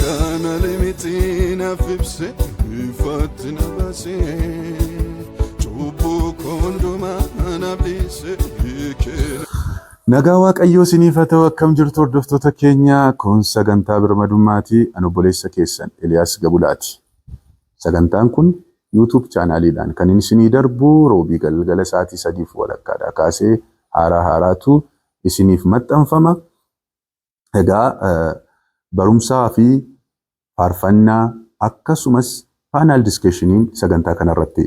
Kana miti naaf ibse, ifaatti na baase, cubbuu koo hundumaa naaf dhiise. Nagaa Waaqayyoo isiniif haa ta'u. Akkam jirtu hordoftoota keenya? Kun sagantaa birmadummaati. Ani obboleessa keessan Eliyaas Gabulaati. Sagantaan kun YouTube chaanaaliidhaan kan inni isinii darbu roobii galgala sa'aatii 3:30 kaasee haaraa haaraatu isiniif maxxanfama. Egaa barumsaa fi faarfannaa akkasumas panel discussioniin sagantaa kanarratti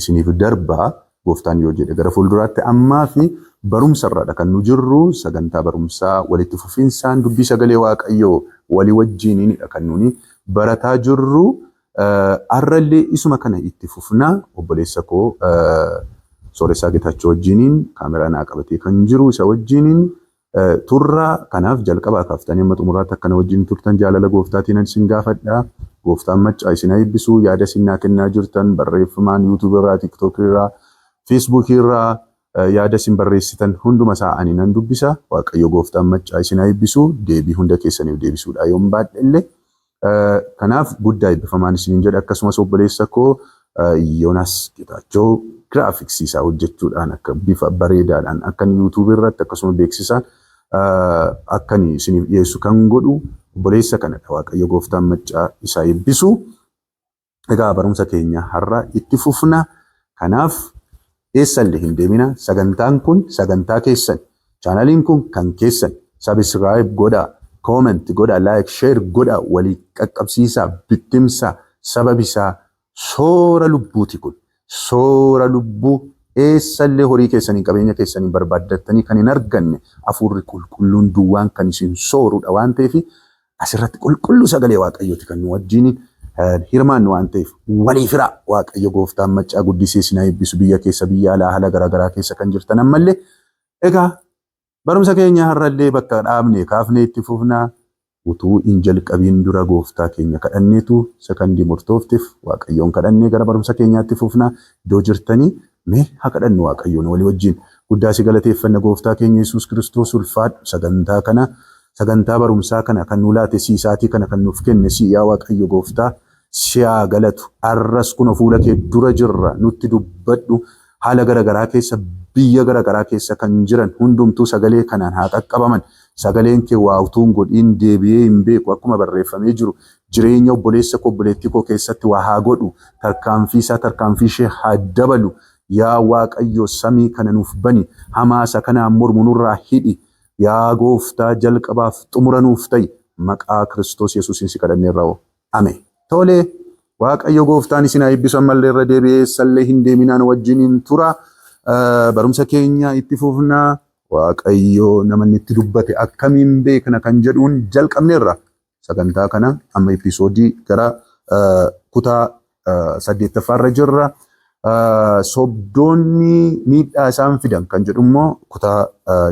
isiniif darba, gooftaan yoo jedhe gara fuulduraatti. Ammaa fi barumsa irraadha kan nu jirru. Sagantaa barumsaa walitti fufinsaan dubbii sagalee Waaqayyoo walii wajjiniinidha kan nuni barataa jirru. Har'allee isuma kana itti fufnaa. Obboleessa koo Sooressaa Getaachoo wajjiniin, kaameraa naa qabatee kan jiru isa wajjiniin turraa. Kanaaf jalqabaa kaaftanii amma xumuraatti akkana wajjin turtan jaalala gooftaatiin isin gaafadha. Gooftaan maccaa isin haa eebbisu. Yaada isin naa kennaa jirtan barreeffamaan YouTube irraa, TikTok irraa, Facebook irraa yaada isin barreessitan hunduma isaa ani nan dubbisa. Waaqayyo gooftaan maccaa isin haa eebbisu. Deebii hunda keessaniif deebisuudha yoon baadhe illee. Kanaaf guddaa eebbifamaan isiniin jedha. Akkasumas obboleessa koo Yoonaas Getaachoo graphicsii isaa hojjechuudhaan akka bifa bareedaadhaan akkan YouTube irratti akkasuma beeksisaan akkan isiniif dhiyeessu kan godhu obboleessa kanadha. Waaqayyo gooftaan maccaa isaa eebbisu. Egaa barumsa keenya har'a itti fufna. Kanaaf eessallee hin deemina. Sagantaan kun sagantaa keessan. Chaanaliin kun kan keessan. Subscribe godhaa, comment godhaa, like, share godhaa, walii qaqqabsiisaa, bittimsaa, sababisaa soora lubbuuti kun. Soora lubbuu eessallee horii keessanii qabeenya keessanii barbaaddattanii kan hin arganne, hafuurri qulqulluun duwwaan kan isin soorudha waan ta'eef, asirratti qulqulluu sagalee Waaqayyooti kan nu wajjin hirmaannu waan ta'eef, walii firaa. Waaqayyo gooftaan maccaa guddisee isin haa eebbisu, biyya keessa, biyya alaa, haala garaagaraa keessa kan jirtan ammallee. Egaa barumsa keenya har'allee bakka dhaabne kaafnee itti fufnaa. Utuu hin jalqabiin dura gooftaa keenya kadhanneetu, sakandii murtoofteef Waaqayyoon kadhannee gara barumsa keenyaatti fufnaa. Iddoo jirtanii mee haa kadhannu Waaqayyoon walii wajjin. Guddaa si galateeffanna, gooftaa keenya Yesuus Kiristoos, ulfaadhu. Sagantaa kana, sagantaa barumsaa kana kan nu laate si, isaatii kana kan nuuf kenne si. Yaa Waaqayyo gooftaa, si haa galatu. Arras kun fuula kee dura jirra, nutti dubbadhu. Haala garaagaraa keessa, biyya garaagaraa keessa kan jiran hundumtuu sagalee kanaan haa qaqqabaman. Sagaleen kee waa utuu hin godhiin deebi'ee hin beeku akkuma barreeffamee jiru, jireenya obboleessa koo, obboleettii koo keessatti waa haa godhu. Tarkaanfii isaa, tarkaanfii ishee haa dabalu. Yaa Waaqayyo, samii kana nuuf bani. Hamaasa kanaan mormu nurraa hidhi. Yaa gooftaa, jalqabaaf xumura nuuf ta'i. Maqaa Kiristoos Yesuusiin si kadhanneerra. Ameen. Tolee. Waaqayyo gooftaan isin haa eebbisu. Ammallee irra deebi'ee eessallee hin deeminaan wajjiniin tura. Barumsa keenya itti fufnaa. Waaqayyo nama inni itti dubbate akkamiin beekna kan jedhuun jalqabneerra. Sagantaa kana amma episodeii gara kutaa saddeettaffaarra jirra. Sobdoonni miidhaa isaan fidan kan jedhu immoo kutaa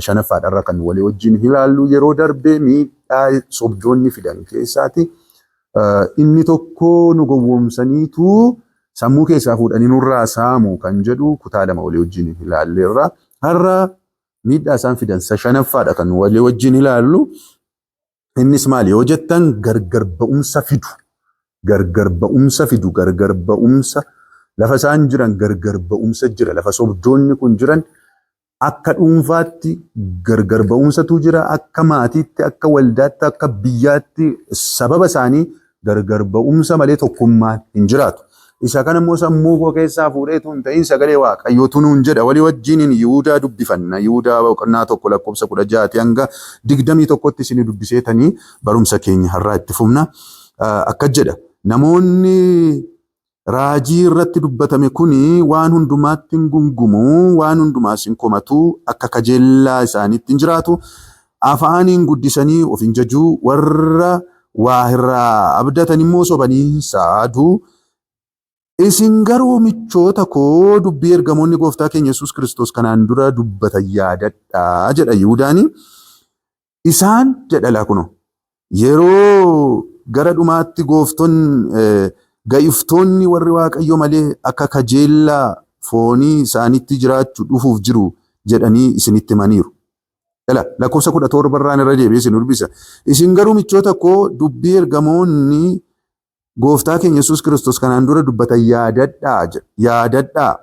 shanaffaadharra kan walii wajjin ilaallu. Yeroo darbe miidhaa sobdoonni fidan keessaati inni tokko nu gowwoomsaniitu sammuu keessaa fuudhanii nurraa saamu kan jedhu kutaa 2 walii wajjin ilaalleerra. Har'a miidhaa isaan fidan isa shanaffaadha kan walii wajjin ilaallu. Innis maali yoo jettan, gargar ba'umsa fidu. Gargar ba'umsa fidu. Gargar ba'umsa, lafa isaan jiran gargar ba'umsa jira. Lafa sobdoonni kun jiran akka dhuunfaatti gargar ba'umsatu jira. Akka maatiitti, akka waldaatti, akka biyyaatti sababa isaanii gargar ba'umsa malee tokkummaan hin jiraatu. Isa kana immoo sammuu koo keessaa fuudheetu hin ta'in, sagalee Waaqayyootu nuun jedha. Walii wajjiniin Yihudaa dubbifanna. Yihudaa boqonnaa 1 lakkoofsa 16 hanga 21tti isin dubbiseetanii barumsa keenya har'aa itti fufna. Akka jedha. Namoonni raajii irratti dubbatame kuni waan hundumaatti hin gungumu, waan hundumaas hin komatu, akka kajeellaa isaaniitti hin jiraatu, afaaniin guddisanii of hin jajuu, warra waa irraa abdatan immoo sobanii hin saadu. Isin garuu michoota koo, dubbii ergamoonni gooftaa keenya Yesuus Kiristoos kanaan dura dubbatan yaadadhaa jedha Yihudaani. Isaan jedha, laa kunoo, yeroo gara dhumaatti gooftonni ga'iftoonni warri Waaqayyo malee akka kajeellaa foonii isaanitti jiraachuu dhufuuf jiru jedhanii isinitti himaniiru. Ela lakkoofsa 17 irraan irra deebi'ee isin dubbisa. Isin garuu michoota koo, dubbii ergamoonni gooftaa keenya Yesuus Kiristoos kanaan dura dubbatan yaadadhaa jedha. Yaadadhaa.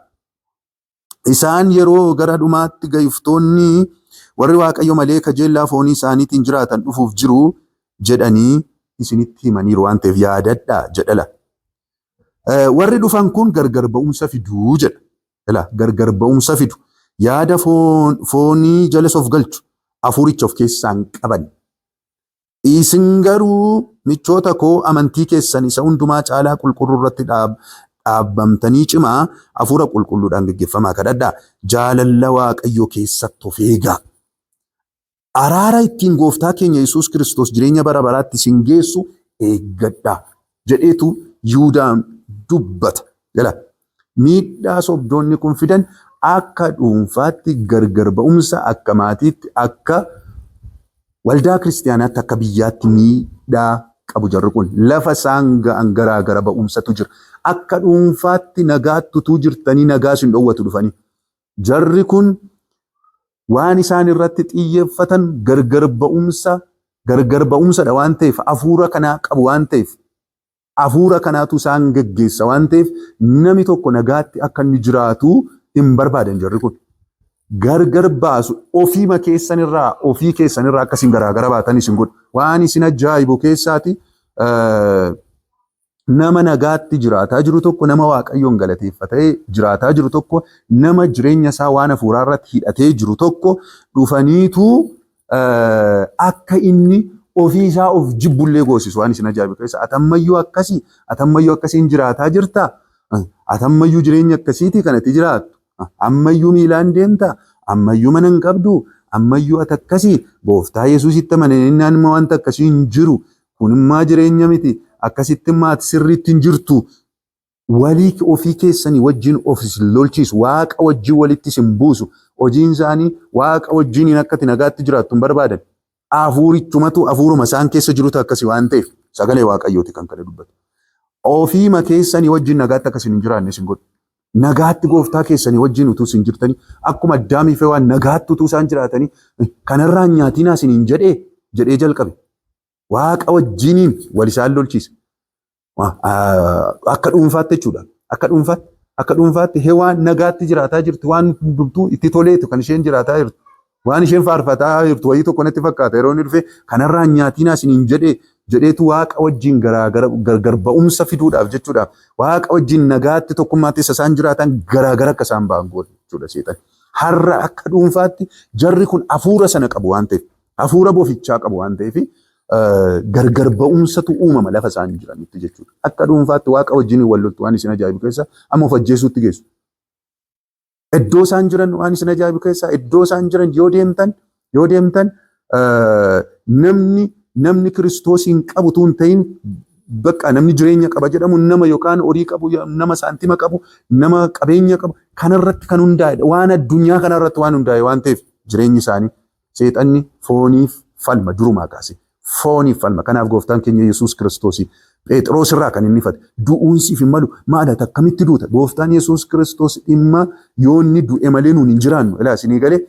Isaan yeroo gara dhumaatti ga'iftoonni warri Waaqayyo malee kajeellaa foonii isaaniitiin jiraatan dhufuuf jiru jedhanii isinitti himaniiru waan ta'eef yaadadhaa jedhala. Warri dhufan kun gargar ba'umsa fiduu jedha. Ela gargar ba'umsa fidu. Yaada foonii jalas of galchu. Hafuuricha of keessaa hin qaban. Isin garuu michoota koo, amantii keessan isa hundumaa caalaa qulqulluu irratti dhaabbamtanii cimaa, hafuura qulqulluudhaan geggeeffamaa kadhadhaa. Jaalala Waaqayyoo keessatti of eegaa. Araara ittiin gooftaa keenya Yesuus Kiristoos jireenya bara baraatti isin geessu eeggadhaa jedheetu Yihuudaan dubbata. Jala miidhaa sobdoonni kun fidan akka dhuunfaatti gargar ba'umsa, akka maatiitti, akka waldaa kiristaanaatti, akka biyyaatti miidhaa qabu. Jarri kun lafa isaan ga'an garaa gara ba'umsatu jira. Akka dhuunfaatti nagaattutuu jirtanii nagaa isin dhoowwatu dhufanii. Jarri kun waan isaan irratti xiyyeeffatan gargar ba'umsa, gargar ba'umsadha waan ta'eef, hafuura kanaa qabu waan ta'eef, hafuura kanaatu isaan geggeessa waan ta'eef, namni tokko nagaatti akka inni jiraatu hin barbaadan jarri kun. Gargar baasu, ofiima keessanirraa, ofii keessanirraa akkasiin garaagara baatan isin godhu. Waan isin ajaa'ibu keessaati, nama nagaatti jiraataa jiru tokko, nama Waaqayyoon galateeffatee jiraataa jiru tokko, nama jireenya isaa waan hafuuraa irratti hidhatee jiru tokko dhufaniitu akka inni ofii isaa of jibbullee goosisu. Waan isin ajaa'ibu keessa, atammayyuu akkasii, atammayyuu akkasiin jiraataa jirtaa, atammayyuu jireenya akkasiitii kanatti jiraattu, ammayyuu miilaan deemtaa, ammayyuu mana hin qabdu, ammayyuu ati akkasii, gooftaa Yesuusitti amananii immoo wanta akkasii hin jiru, kunimmaa jireenya miti, akkasitti immoo ati sirriitti hin jirtu. Walii ofii keessanii wajjin of isin lolchiisu, Waaqa wajjin walitti isin buusu. Hojiin isaanii Waaqa wajjiniin akka ati nagaatti jiraattu hin barbaadan. Hafuurichumatu, hafuuruma isaan keessa jirutu akkasii waan ta'eef, sagalee Waaqayyooti kan kana dubbatu. Ofiima keessanii wajjin nagaatti akka isin hin jiraanne isin godhu. Nagaatti gooftaa keessanii wajjin utuu isin jirtanii, akkuma Addaamii fi waan nagaatti utuu isaan jiraatanii, kanarraa hin nyaatinaa isiniin jedhee jedhee jalqabe. Waaqa wajjiniin wal isaan lolchiisa. Akka dhuunfaatti jechuudha. Akka dhuunfaatti. Akka dhuunfaatti Hewaan nagaatti jiraataa jirti. Waan hundumtuu itti toleetu kan isheen jiraataa jirtu. Waan isheen faarfataa jirtu wayii tokko natti fakkaata. Yeroo inni dhufe kanarraa hin nyaatinaa isiniin jedhee jedheetu Waaqa wajjin garaagara gargar ba'umsa fiduudhaaf jechuudha. Waaqa wajjin nagaatti tokkummaatti isa isaan jiraatan garaagara akka isaan ba'an godhu jechuudha seexan. Har'a akka dhuunfaatti jarri kun hafuura sana qabu waan ta'eef, hafuura bofichaa qabu waan ta'eef, gargar ba'umsatu uumama lafa isaan jiranitti jechuudha. Akka dhuunfaatti Waaqa wajjin wal loltu. Waan isin ajaa'ibu keessa, amma of ajjeesuutti geessu. Iddoo isaan jiran, waan isin ajaa'ibu keessa, iddoo isaan jiran yoo deemtan namni Kiristoosiin qabu tun ta'in, bakka namni jireenya qaba jedhamu, nama yookaan horii qabu, nama saantima qabu, nama qabeenya qabu kanarratti kan hundaa'edha. Waan addunyaa kanarratti waan hundaa'e waan ta'eef jireenyi isaanii, seexanni fooniif falma, durumaa kaase. Fooniif falma. Kanaaf gooftaan keenya Yesuus Kiristoos Phexros irraa kan inni ifate, du'uun siif hin malu, maal ati akkamitti duuta? Gooftaan Yesuus Kiristoos dhimma yoo inni du'e malee nuun hin jiraannu. Ilaa, isinii galee,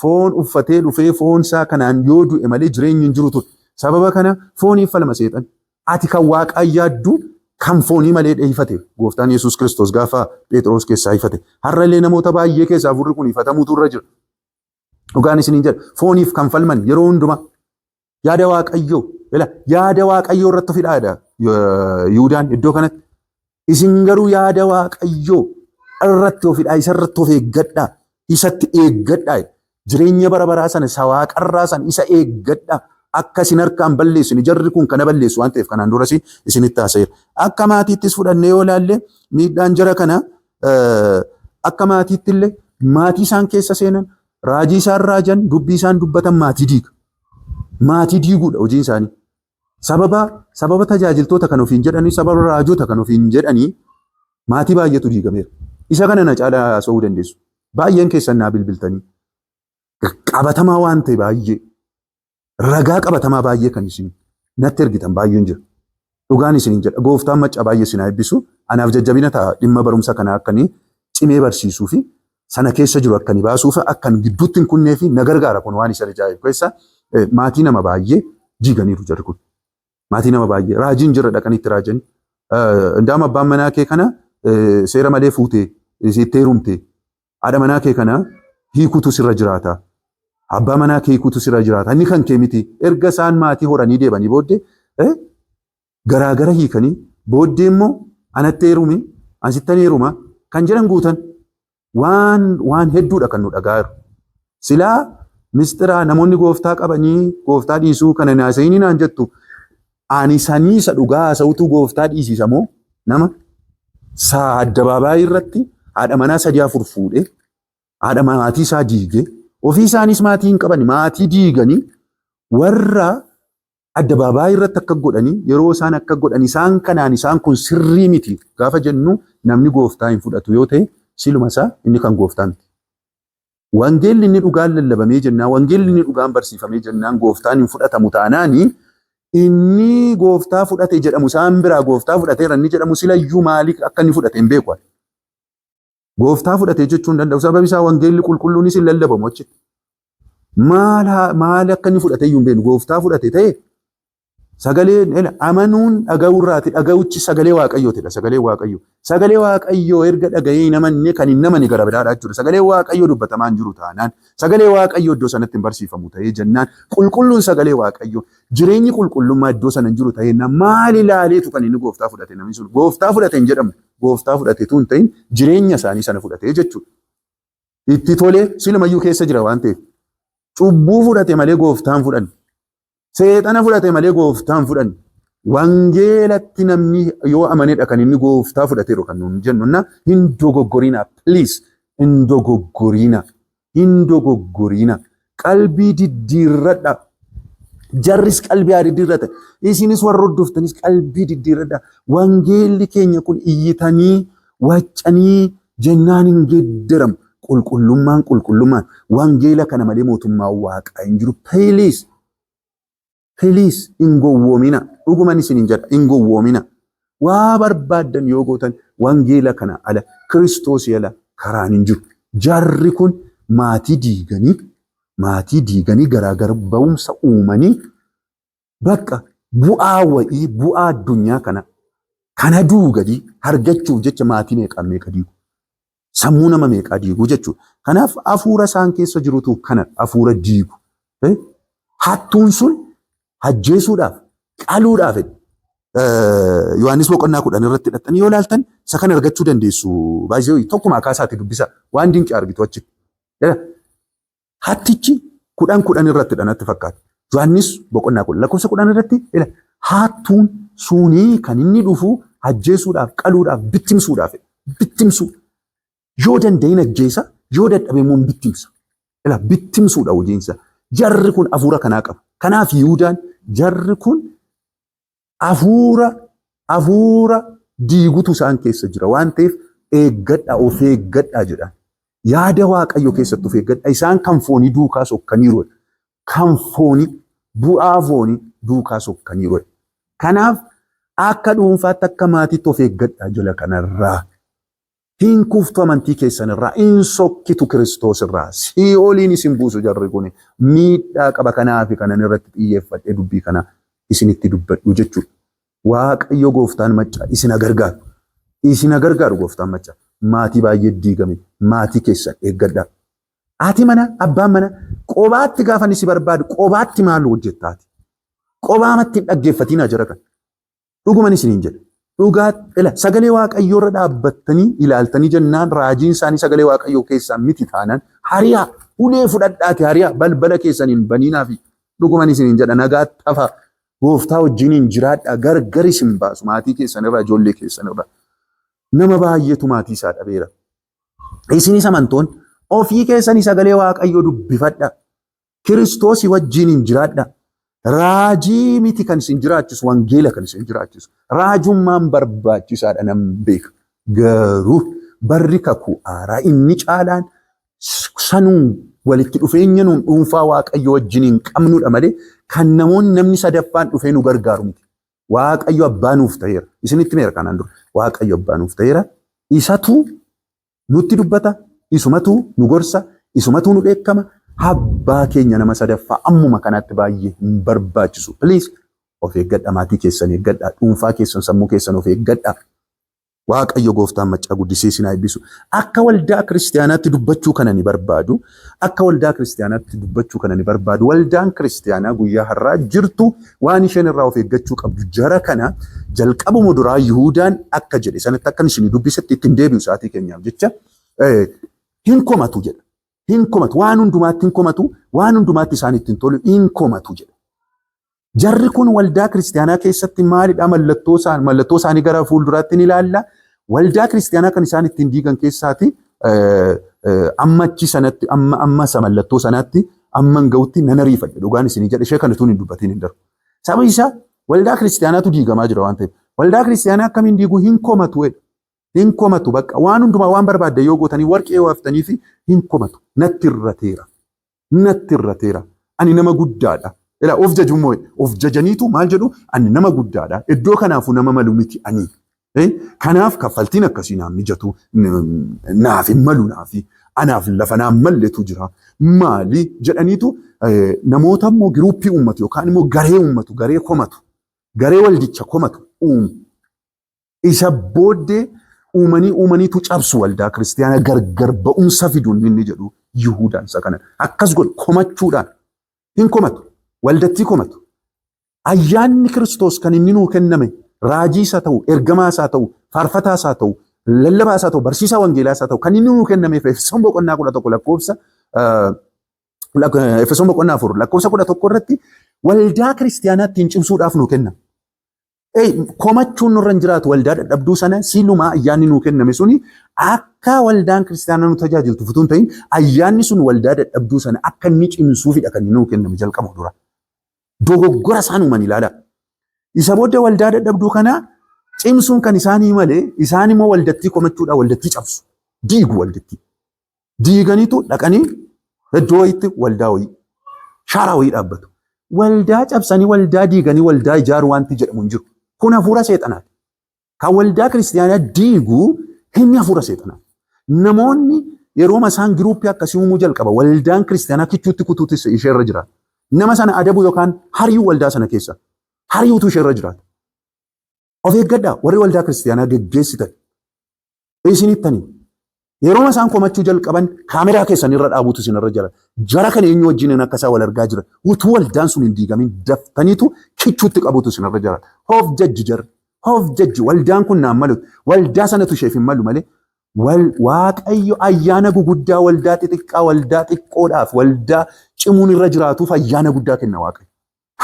foon uffatee dhufee foon isaa kanaan yoo du'e malee jireenyi hin jiru ture. Sababa kana fooniif falma seexan. Ati kan Waaqaa yaaddu kan foonii malee dheeyfate gooftaan Yesuus Kiristoos gaafa Phexros keessaa ifate. Har'allee namoota baay'ee keessaa hafuurri kun ifatamuutu irra jira. Dhugaan isiniin jedha, fooniif kan falman yeroo hundumaa yaada Waaqayyoo, ila yaada Waaqayyoo irratti of hidhaadha Yihuudaan iddoo kanatti. Isin garuu yaada Waaqayyoo irratti of hidhaa, isa irratti of eeggadhaa, isatti eeggadhaa. Jireenya bara baraa sana, isa waaqarraa sana, isa eeggadhaa. Akka isin harkaan balleessine, jarri kun kana balleessu waan ta'eef, kanaan duras isinitti haasa'eera. Akka maatiittis fudhannee yoo ilaalle, miidhaan jara kana akka maatiitti illee, maatii isaan keessa seenan, raajii isaan raajan, dubbii isaan dubbatan maatii diiga. Maatii diiguudha hojiin isaanii. Sababa tajaajiltoota kan ofiin jedhanii, sababa raajota kan ofiin jedhanii, maatii baay'eetu diigameera. Isa kana na caalaa haasa'uu dandeessu. Baay'een keessan naa bilbiltanii. Qabatamaa waan ta'e baay'ee, ragaa qabatamaa baay'ee kan isin natti ergitan baay'een jira. Dhugaan isiniin jedha. Gooftaan macca baay'ee isin haa eebbisu. Anaaf jajjabina ta'a dhimma barumsa kanaa akkanii cimee barsiisuu fi sana keessa jiru akka inni baasuuf akka inni gidduutti hin kunnee fi na gargaara kun waan isa ajaa'ibu keessa maatii nama baay'ee diiganiiru jarri kun. Maatii nama baay'ee raajiin jira dhaqanii itti raajanii. Indaama abbaan manaa kee kana seera malee fuutee itti heerumte haadha manaa kee kana hiikutu sirra jiraata. Abbaa manaa kee hiikutu sirra jiraata. Inni kan kee miti. Erga isaan maatii horanii deebanii booddee garaagara hiikanii booddee immoo anatti heerumi ansittan heeruma kan jedhan guutan waan hedduudha kan nu dhagaa jiru. Silaa mistiraa namoonni gooftaa qabanii gooftaa dhiisuu kana naasa'inii naan jettu ani sanii isa dhugaa haasa'utu gooftaa dhiisisa moo nama saa addabaabaayii irratti haadha manaa 3-4 fuudhee haadha maatii isaa diigee ofii isaanis maatii hin qaban maatii diiganii warra addabaabaayii irratti akka godhanii yeroo isaan akka godhan isaan kanaan isaan kun sirrii miti gaafa jennu namni gooftaa hin fudhatu yoo ta'e siluma isaa inni kan gooftaa miti. Wangeelli inni dhugaan lallabamee jennaan wangeelli inni dhugaan barsiifamee jennaan gooftaan hin fudhatamu taanaani inni gooftaa fudhate jedhamu isaan biraa gooftaa fudhateera inni jedhamu silayyuu maaliif akka inni fudhate hin beeku. Gooftaa fudhate jechuun danda'u sababi isaa wangeelli qulqulluunis hin lallabamu achitti. Maal akka inni fudhate iyyuu hin beeknu gooftaa fudhate ta'e sagaleen amanuun dhaga'uurraati dhaga'uchi sagalee waaqayyootidha sagalee waaqayyoo. Sagalee waaqayyoo erga dhaga'ee hin amanne kan hin amane gara biraadha jechuudha. Sagalee waaqayyoo dubbatamaa hin jiru taanaan sagalee waaqayyoo iddoo sanatti hin barsiifamu ta'ee jennaan qulqulluun sagalee waaqayyoo jireenyi qulqullummaa iddoo sana hin jiru ta'ee maal ilaaleetu kan inni gooftaa fudhate namni sun gooftaa fudhate hin jedhamu gooftaa fudhate tun ta'in jireenya isaanii sana fudhate jechuudha. Itti tolee silumayyuu keessa jira waan ta'eef cubbuu fudhate malee gooftaan fudhanne. Seexana fudhate malee gooftaan fudhanne. Wangeelatti namni yoo amanedha kan inni gooftaa fudhateeru kan nuun jennu na hin dogoggorina please hin dogoggorina hin dogoggorina qalbii diddiirradha. Jarris qalbii haa diddiirratan. Isinis warra hordoftanis qalbii diddiirradha. Wangeelli keenya kun iyyitanii waccanii jennaan hin geeddaramu. Qulqullummaan qulqullummaan wangeela kana malee mootummaan waaqaa hin jiru. Please please hin gowwoomina. Dhuguman isin hin jedha hin gowwoomina. Waa barbaaddan yoo gootan wangeela kana ala Kiristoos ala karaan hin jiru. Jarri kun maatii diiganii garaagar ba'umsa uumanii bakka bu'aa wa'ii bu'aa addunyaa kana duugadii argachuuf jecha maatii meeqa meeqa diigu. Sammuu nama meeqaa diigu jechuudha. Kanaaf hafuura isaan keessa jirutu kana hafuura diigu. Hattuun sun ajjeesuudhaaf qaluudhaaf Yohaannis boqonnaa 10 irratti hidhattanii yoo ilaaltan isa kana argachuu dandeessu. Baay'ee tokkuma akaasaatti dubbisa waan dinqii argitu achitti. Hattichi 10-10 irratti natti fakkaata. Yohaannis boqonnaa 10 lakkoofsa 10 irratti hattuun sunii kan inni dhufu ajjeesuudhaaf qaluudhaaf bittimsuudhaaf bittimsuu. Yoo danda'in ajjeesa yoo dadhabe immoo bittimsa. Bittimsuudha hojiinsa. Jarri kun hafuura kanaa qabu. Kanaaf Yihuudaan jarri kun hafuura diigutu isaan keessa jira waan ta'eef eeggadhaa of eeggadhaa jedhan. Yaada waaqayyo keessatti of eeggadhaa. Isaan kan foonii duukaa sokkaniiru. Kan foonii bu'aa foonii duukaa sokkaniiru. Kanaaf akka dhuunfaatti akka maatiitti of eeggadhaa jala kanarraa. Hin kuftu amantii keessanirraa, hin sokkitu Kiristoos irraa, sii'ooliin isin buusu jarri kun miidhaa qaba kanaafi kanan irratti xiyyeeffadhee dubbii kana isinitti dubbadhu jechuudha. Waaqayyo gooftaan maccaa isin gargaaru. Isin gargaaru gooftaan maccaa. Maatii baay'ee diigame maatii keessan eeggadhaa. Haati mana abbaan mana qobaatti gaafa inni si barbaadu qobaatti maal hojjettaati? Qobaamatti hin dhaggeeffatinaa jara kana. Dhuguman isiniin jedha. Dhugaa ila sagalee waaqayyoo irra dhaabbattanii ilaaltanii jennaan raajiin isaanii sagalee waaqayyoo keessaa miti taanaan hariyaa ulee fudhadhaati hariyaa balbala keessaniin baniinaa fi dhuguman isiniin jedha nagaa tafa gooftaa wajjiniin jiraadhaa gargar isin baasu maatii keessan irraa ijoollee keessan irraa. Nama baay'eetu maatii isaa dhabeera. Isinis amantoon ofii keessanii sagalee waaqayyoo dubbifadha. Kiristoosii wajjiniin jiraadha. Raajii miti kan isin jiraachisu, wangeela kan isin jiraachisu. Raajummaan barbaachisaadha nan beeka. Garuu barri kakuu haaraa inni caalaan sanuun walitti dhufeenya nuun dhuunfaa waaqayyo wajjiniin qabnudha malee kan namoonni namni sadaffaan dhufee nu gargaaru miti. Waaqayyo abbaa nuuf ta'eera. Isinitti meera kanaan dura. Waaqayyo abbaa nuuf ta'eera. Isatu nutti dubbata. Isumatu nu gorsa, isumatu nu dheekkama. Abbaa keenya nama sadaffaa ammuma kanatti baay'ee hin barbaachisu. Please of eeggadha, maatii keessan eeggadha, dhuunfaa keessan, sammuu keessan of eeggadha. Waaqayyo gooftaan maccaa guddisee isin haa eebbisu. Akka waldaa kiristaanaatti dubbachuu kana ni barbaadu. Akka waldaa kiristaanaatti dubbachuu kana ni barbaadu. Waldaan kiristaanaa guyyaa har'aa jirtu waan isheen irraa of eeggachuu qabdu jara kana jalqabuma duraa Yihuudaan akka jedhe sanatti akka isin dubbisetti ittiin deebi'u sa'aatii keenyaaf jecha hin komatu jedha. Hin komatu, waan hundumaatti hin komatu, waan hundumaatti isaan ittiin tolu hin komatu jedha. Jarri kun waldaa kiristaanaa keessatti maalidha mallattoo isaanii gara fuulduraatti ni ilaalla. Waldaa kiristaanaa kan isaan ittiin diigan keessaati amma achi sanatti amma amma isa mallattoo sanaatti amma hin ga'utti nan ariifadhe, dhugaan isinii jedha, ishee kana tun hin dubbatiin hin darbu. Sababni isaa waldaa kiristaanaatu diigamaa jira waan ta'eef. Waldaa kiristaanaa akkamiin diiguu? Hin komatu jedha. Hin komatu, bakka waan hundumaa waan barbaadde yoo gootanii, warqee yoo haftanii fi hin komatu. Natti irrateera. Natti irrateera. Ani nama guddaadha. Ilaa, of jajummoo of jajaniitu maal jedhu? Ani nama guddaadha. Iddoo kanaafuu nama malu miti ani. Kanaaf kaffaltiin akkasii naaf mijatu, naaf hin malu, naafi anaaf lafa naan malletu jira. Maali jedhaniitu namoota immoo group uummatu yookaan immoo garee uummatu, garee komatu, garee waldicha komatu uumu. Isa booddee uumanii uumaniitu cabsu, waldaa kiristaanaa gargar ba'umsa fiduun inni jedhu Yihuudaan isa kana. Akkas godhu, komachuudhaan hin komatu, waldattii komatu. Ayyaanni Kiristoos kan inni nuu kenname raajii isaa ta'u, ergamaa isaa ta'u, faarfataa isaa ta'u, lallabaa isaa ta'u, barsiisaa wangeelaa isaa ta'u, kan inni nuu kennameef Efesoon boqonnaa 11 lakkoofsa, Efesoon boqonnaa 4 lakkoofsa 11 irratti waldaa kiristaanaa ittiin cimsuudhaaf nuu kenna. Komachuun nurra hin jiraatu. Waldaa dadhabduu sana silumaa ayyaanni nuu kenname suni akka waldaan kiristaanaa nu tajaajiltu futuu hin ta'in, ayyaanni sun waldaa dadhabduu sana akka inni cimsuufidha kan inni nuu kenname jalqabu dura. Dogoggora isaan uuman ilaala. Isa booda waldaa dadhabduu kana cimsuun kan isaanii malee, isaan immoo waldattii komachuudhaan waldattii cabsu. Diigu waldattii. Diiganiitu dhaqanii iddoo wayiitti waldaa wayii, shaaraa wayii dhaabbatu. Waldaa cabsanii, waldaa diiganii waldaa ijaaruu wanti jedhamu hin jiru. Kun hafuura seexanaati. Kan waldaa kiristaanaa diigu inni hafuura seexanaati. Namoonni yeroo isaan group akkasii uumuu jalqaba, waldaan kiristaanaa kichuutti kutuutis isheerra jira. Nama sana adabu yookaan hariyuu waldaa sana keessa. Hariyuutu isheerra jiraata. Of eeggadhaa, warri waldaa kiristaanaa geggeessitan. Isinittanii. Yeroo isaan komachuu jalqaban kaameraa keessan irra dhaabuutu isin irra jira. Jara kana eenyu wajjin akka isaan wal argaa jiran. Utuu waldaan sun hin diigamin daftaniitu kichuutti qabuutu isin irra jira. Of jajji jarri. Of jajji, waldaan kun naan malu. Waldaa sanatu isheef hin malu malee. Waaqayyo ayyaana guguddaa waldaa xixiqqaa, waldaa xiqqoodhaaf, waldaa cimuun irra jiraatuuf ayyaana guddaa kenna Waaqayyo.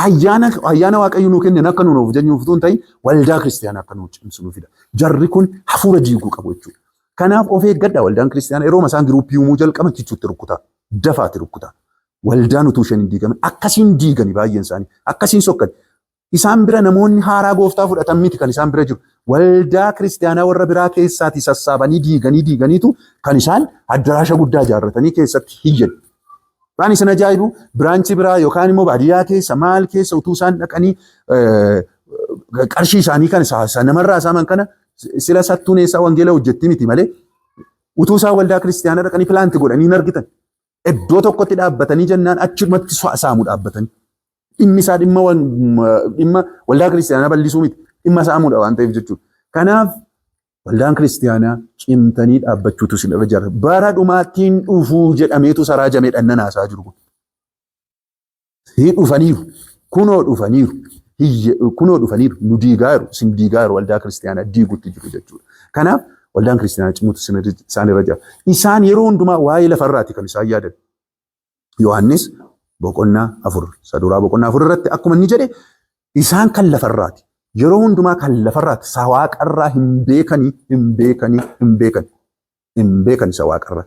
Ayyaana Waaqayyo nuu kennan akka nuun of jajnuuf utuu hin ta'in, waldaa kiristaanaa akka nuu cimsu nu fida. Jarri kun hafuura diiguu qabu jechuudha. Kanaaf of eeggadhaa, waldaan kiristaanaa yeroo isaan group uumuu jalqaban kichuutti rukkutaa. Dafaati rukkutaa. Waldaan utuu isheen hin diigamin akkasiin diigani, baay'een isaanii akkasiin sokkan. Isaan bira namoonni haaraa gooftaa fudhatan miti kan isaan bira jiru. Waldaa kiristaanaa warra biraa keessaatii sassaabanii diiganii diiganiitu kan isaan addaraasha guddaa ijaarratanii keessatti hiyyan. Waan isin ajaa'ibu, branch biraa yookaan immoo baadiyyaa keessa maal keessa utuu isaan dhaqanii qarshii isaanii kan namarraa saaman kana, sila sattuun eessaa wangeela hojjetti miti malee, utuu isaan waldaa kiristaanaa dhaqanii plant godhanii hin argitan. Iddoo tokkotti dhaabbatanii jennaan achumatti saamu dhaabbatanii. Dhimmi isaa dhimma waldaa kiristaanaa bal'isuu miti. Dhimma saamuudha waan ta'eef jechuudha. Kanaaf waldaan kiristaanaa cimtanii dhaabbachuutu isin irra jira. Bara dhumaattiin dhufuu jedhameetu saraajamee dhannan haasaa jiru kun. Dhufaniiru. Kunoo dhufaniiru. Kunoo dhufaniiru. Nu diigaa jiru. Isin diigaa jiru, waldaa kiristaanaa diigutti jiru jechuudha. Kanaaf waldaan kiristaanaa cimuutu isaan irra jira. Isaan yeroo hundumaa waa'ee lafarraati kan isaan yaadan. Yohaannis boqonnaa 4, isa duraa boqonnaa 4 irratti akkuma inni jedhe, isaan kan lafarraati. Yeroo hundumaa kan lafarraati. Isa waaqarraa hin beekanii, hin beekanii, hin beekan. Hin beekan isa waaqarraa.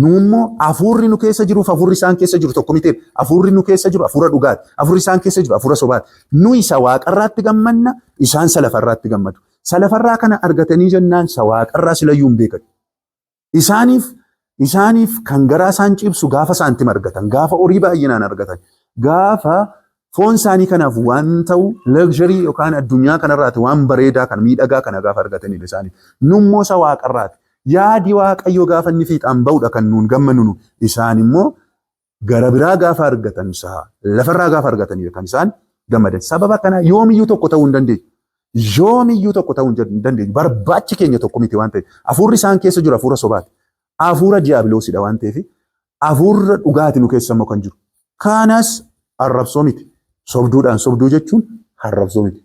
Nu immoo hafuurri nu keessa jiruuf hafuurri isaan keessa jiru tokko miti. Hafuurri nu keessa jiru hafuura dhugaati. Hafuurri isaan keessa jiru hafuura sobaati. Nu isa waaqarraatti gammanna, isaan isa lafarraatti gammadu. Isa lafarraa kana argatanii jennaan isa waaqarraa silayyuu hin beekan. Isaaniif kan garaa isaan cibsu gaafa saantima argatan, gaafa horii baay'inaan argatan, gaafa foon isaanii kanaaf waan ta'u luxury yookaan addunyaa kanarraati waan bareedaa kana, miidhagaa kana gaafa argatanidha isaaniif. Nummoo isa waaqarraati. Yaadi Waaqayyoo gaafa inni fiixaan ba'udha kan nuun gammannu. Isaan immoo gara biraa gaafa argatan, isaa lafarraa gaafa argatanidha kan isaan gammadan. Sababa kana yoomiyyuu tokko ta'uu hin dandeenyu. Yoomiyyuu tokko ta'uu hin dandeenyu. Barbaachi keenya tokko miti waan ta'eef. Hafuurri isaan keessa jiru hafuura sobaati. Hafuura diiyaabiloosidha waan ta'eef, hafuurra dhugaati nu keessa immoo kan jiru. Kanas arrabsoo miti. Sobduudhaan sobduu jechuun arrabsoo miti.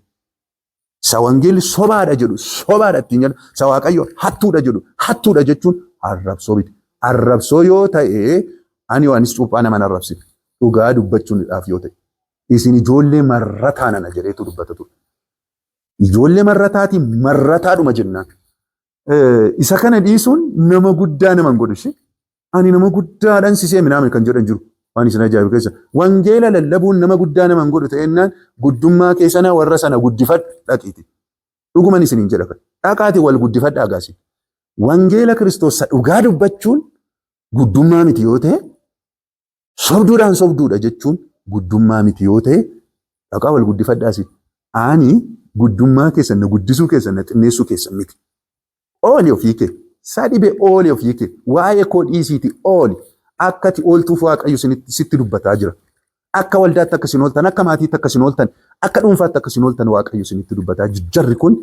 Isa wangeelli sobaadha jedhu sobaadha ittiin jedhu, isa Waaqayyo hattuudha jedhu hattuudha jechuun arrabsoo miti. Arrabsoo yoo ta'e, ani waanis cuuphaa nama arrabsine, dhugaa dubbachuudhaaf yoo ta'e. Isin ijoollee marrataa nana jedheetu dubbata ture. Ijoollee marrataatiin marrataadhuma jennaan. Isa kana dhiisuun nama guddaa nama hin godhu ishee. Ani nama guddaadhaan sisee minaame kan jedhan jiru. Waan isin ajaa'ibu keessa. Wangeela lallabuun nama guddaa nama hin godhu ta'ennaan, guddummaa kee sana warra sana guddifadhu dhaqiiti. Dhuguman isiniin jedha kan. Dhaqaati wal guddifadhaa gaasi. Wangeela Kiristoos dhugaa dubbachuun guddummaa miti yoo ta'e, sobduudhaan sobduudha jechuun guddummaa miti yoo ta'e, dhaqaa wal guddifadhaasi. Ani guddummaa keessan na guddisuu keessan na xinneessuu keessan miti. Ooli ofii kee. Sadhibe ooli ofii kee. Waa'ee koo dhiisiiti ooli. Akka ati ooltuuf Waaqayyo sitti dubbataa jira. Akka waldaatti akka isin ooltan, akka maatiitti akka isin ooltan, akka dhuunfaatti akka isin ooltan Waaqayyo isinitti dubbataa jira. Jarri kun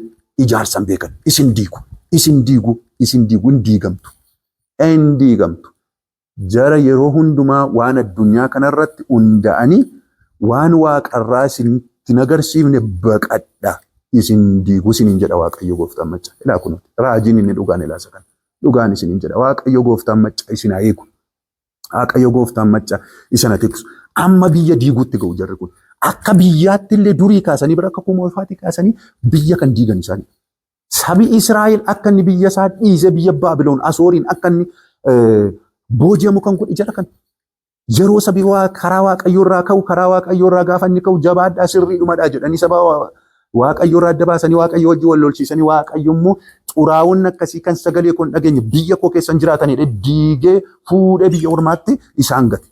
ijaarsan beekan. Isin diigu. Isin diigu. Isin diigu. Hin diigamtu. Hin diigamtu. Jara yeroo hundumaa waan addunyaa kanarratti hunda'anii waan waaqarraa isinitti hin agarsiifne baqadha. Isin diigu isiniin jedha Waaqayyo gooftaan macca. Ilaa kunuuti. Raajiin inni dhugaan ilaasa kana. Dhugaan isiniin jedha. Waaqayyo gooftaan macca isin haa eegu. Waaqayyo gooftaan macca isin haa tiksu. Amma biyya diiguutti ga'u jarri kun. Akka biyyaatti illee durii kaasanii bira akka kumoofaatii kaasanii biyya kan diigan isaanii. Sabi Israa'el akka inni biyya isaa dhiisee biyya Baabiloon Asooriin akka inni booji'amu kan godhe jara kan. Yeroo sabi karaa Waaqayyoo irraa ka'u, karaa Waaqayyoo irraa gaafa inni ka'u, jabaadhaa, sirriidhumadhaa jedhanii saba Waaqayyoo irraa adda baasanii Waaqayyoo wajjin wal lolchiisanii, Waaqayyo immoo xuraa'oonni akkasii kan sagalee koo hin dhageenye biyya koo keessan jiraatanidha diigee fuudhee biyya ormaatti isaan gate.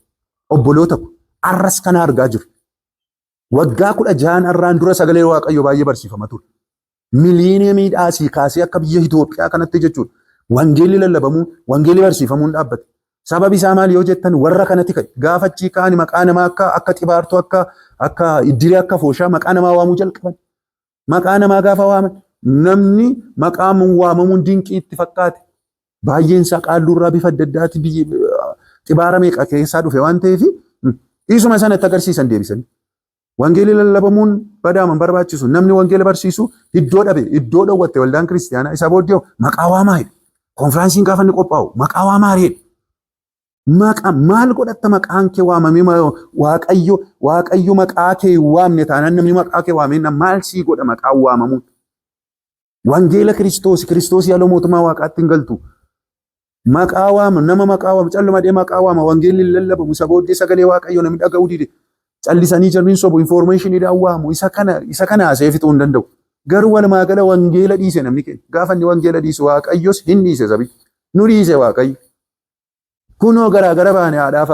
Obboloota ko, arras kana argaa jiru. Waggaa 16n arraan dura sagalee Waaqayyoo baay'ee barsiifama ture. Miliineemiidhaa asii kaasee akka biyya Itoophiyaa kanatti jechuudha. Wangeelli lallabamuun, wangeelli barsiifamuun dhaabbate. Sababi isaa maal yoo jettan, warra kanatti ka'e. Gaafa achii ka'ani maqaa namaa akka xibaartuu, akka iddiree, akka fooshaa maqaa namaa waamuu jalqaban. Maqaa namaa gaafa waaman, namni maqaa waamamuun dinqii itti fakkaate. Baay'een isaa qaalluurraa bifa adda addaati, biyyi xibaara meeqa keessaa dhufe waan ta'eef, dhiisuma sana itti agarsiisan deebisanii. Wangeelli lallabamuun badaaman barbaachisu. Namni wangeela barsiisu iddoo dhabe, iddoo dhowwatte waldaan kiristiyaanaa. Isa booddee maqaa waamaa jedhe. Konfiraansiin gaafa inni qophaa'u maqaa waamaa jedhe. Maqaa maal godhatta maqaan kee waamamee? Waaqayyo maqaa kee hin waamne taanaan, namni maqaa kee waamee maal sii godha maqaan waamamuun? Wangeela Kiristoos, Kiristoos yaaloo mootummaa Waaqaatti hin galtu. Maqaa waama, nama maqaa waama, calluma dhee maqaa waama, wangeelli hin lallabamu. Isa booddee sagalee Waaqayyo namni dhaga'uu dide. Callisanii jarriin sobu, informationiidhaan waamu. Isa kana haasa'ee fixuu hin danda'u. Garuu walumaa gala wangeela dhiise namni keenya. Gaafa inni wangeela dhiisu, Waaqayyos hin dhiise sabi. Nu dhiise Waaqayyo. Kunoo garaagara baane, haadhaaf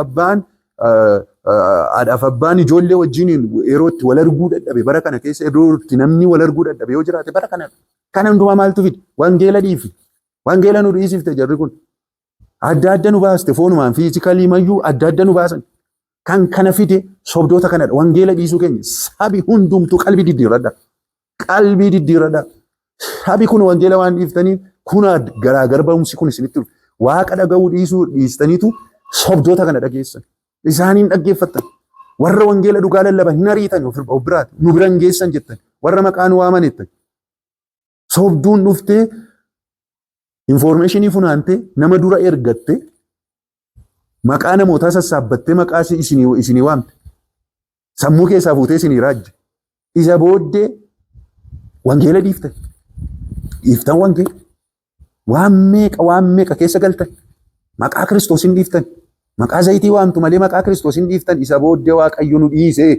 abbaan ijoollee wajjiniin yeroo itti wal arguu dadhabe, bara kana keessa yeroo itti namni wal arguu dadhabe yoo jiraate bara kana. Kana hundumaa maaltu fide? Wangeela dhiifi. Wangeela nu dhiisifte jarri kun. Adda adda nu baaste, foonumaan physically mayyuu adda adda nu baasan. Kan kana fide sobdoota kanadha. Wangeela dhiisuu keenya. Sabi hundumtuu qalbii diddiirradha. Qalbii diddiirradha. Sabi kun wangeela waan dhiiftaniif kun garaagar ba'umsi kun isinitti dhufe. Waaqa dhaga'uu dhiisuu dhiistaniitu sobdoota kana dhageessan. Isaaniin dhaggeeffattan. Warra wangeela dhugaa lallaban hin ariitan of biraati. Nu bira hin geessan jettan. Warra maqaa nu waaman jettan. Sobduun dhuftee informationii funaantee, nama dura ergattee, maqaa namootaa sassaabbattee, maqaa isinii waamte. Sammuu keessaa fuutee isinii raajje. Isa booddee wangeela dhiiftan. Dhiiftan wangeela. Waan meeqa, waan meeqa keessa galtan. Maqaa Kiristoos hin dhiiftan. Maqaa zayitii waamtu malee maqaa Kiristoos hin dhiiftan. Isa booddee Waaqayyo nu dhiisee.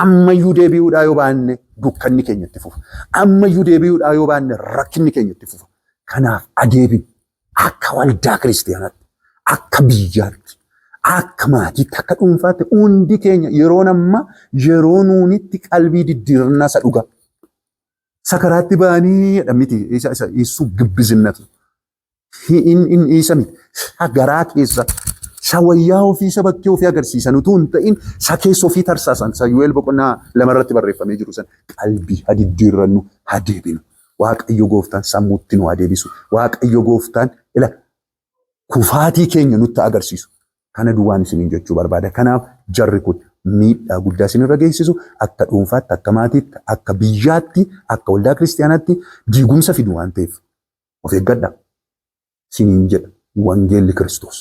Ammayyuu deebi'uudhaa yoo baanne, dukkanni keenya itti fufa. Ammayyuu deebi'uudhaa yoo baanne, rakkinni keenya itti fufa. Kanaaf adeebiin akka waldaa kiristiyaanaatti, akka biyyaatti, akka maatiitti, akka dhuunfaatti hundi keenya yeroon amma yeroo nuunitti qalbii diddiirannaa isa dhugaa. Sakaraatti ba'anii jedha miti, isa ibsuu gibbizinnatu. Hin isa miti. Isa garaa keessa isa wayyaa ofii isa bakkee ofii agarsiisan utuu hin ta'in isa keessa ofii tarsaasan isa Yu'eel boqonnaa 2 irratti barreeffamee jiru sana qalbii haa diddiirrannu, haa deebinu. Waaqayyo gooftaan sammuutti nu haa deebisu. Waaqayyo gooftaan ila kufaatii keenya nutti agarsiisu. Kana duwwaan isiniin jechuu barbaada. Kanaaf jarri kun miidhaa guddaa isinirra geessisu akka dhuunfaatti, akka maatiitti, akka biyyaatti, akka waldaa kiristaanaatti diigumsa fidu waan ta'eef of eeggadhaa. Isiniin jedha wangeelli Kiristoos.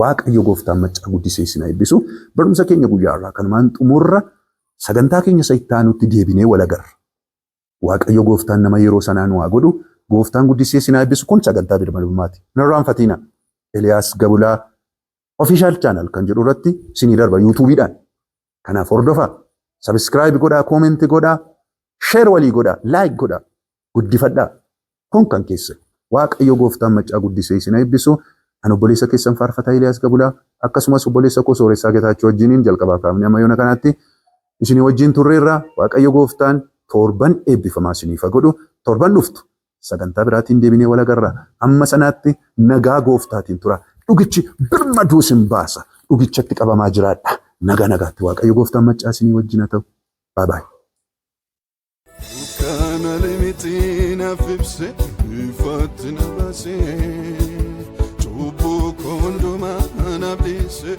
Waaqayyo gooftaan maccaa guddisee isin eebbisu. Barumsa keenya guyyaa irraa kanumaan xumurra, sagantaa keenya isa itti aanutti deebinee wal agarra. Waaqayyo gooftaan nama yeroo sanaa nu haa godhu. Gooftaan guddisee isin eebbisu. Kun sagantaa birmadummaati. Hin irraanfatina. Eliyaas Gabulaa Official Channel kan jedhu irratti isinii darba YouTubeiidhaan. Kanaaf hordofaa. Subscribe godhaa, comment godhaa, share walii godhaa, like godhaa, guddifadhaa. Kun kan keessan. Waaqayyo gooftaan maccaa guddisee isin eebbisu. Ani obboleessa keessan faarfataa Eliyaas Gabulaa akkasumas obboleessa koo Sooressaa Getaachoo wajjiniin jalqabaa kaafnee amma yoona kanaatti isinii wajjin turreerra. Waaqayyo gooftaan torban eebbifamaa isiniif haa godhu. Torban dhuftu sagantaa biraatiin deebinee wal agarra. Amma sanaatti nagaa gooftaatiin tura. Dhugichi birmaduu isin baasa. Dhugichatti qabamaa jiraadha. Nagaa nagaatti, Waaqayyo gooftaan maccaa isinii wajjin haa ta'u. Bye bye. Kana miti naaf ibse, ifatti na baase, cubbuu koo hundumaa naaf dhiise.